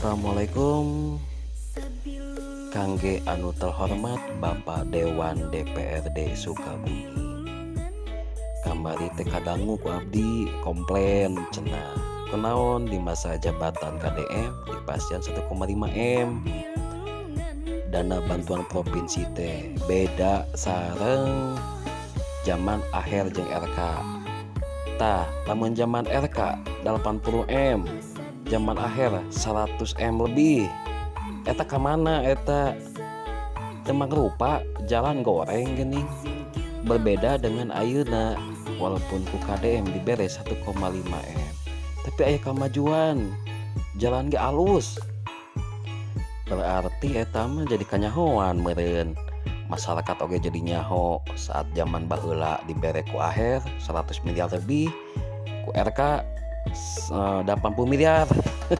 Assalamualaikum, kangge anu terhormat Bapak Dewan DPRD Sukabumi. Kamari teh kadangu ku abdi komplain cenah, kunaon di masa jabatan KDM dipasihan 1,5 M dana bantuan provinsi teh, beda sareng zaman Aher jeung RK. Tah, lamun zaman RK 80 M, zaman Aher 100 M lebih. Eta kamana eta? Teu rupa jalan goreng geuning. Berbeda dengan ayeuna, walaupun ku KDM dibere 1,5 M, tapi aya kamajuan, jalan ge alus. Berarti eta mah jadi kanyahoan meureun, masyarakat oge jadi nyaho saat zaman baheula dibere ku Aher 100 miliar lebih, ku RK 80 miliar.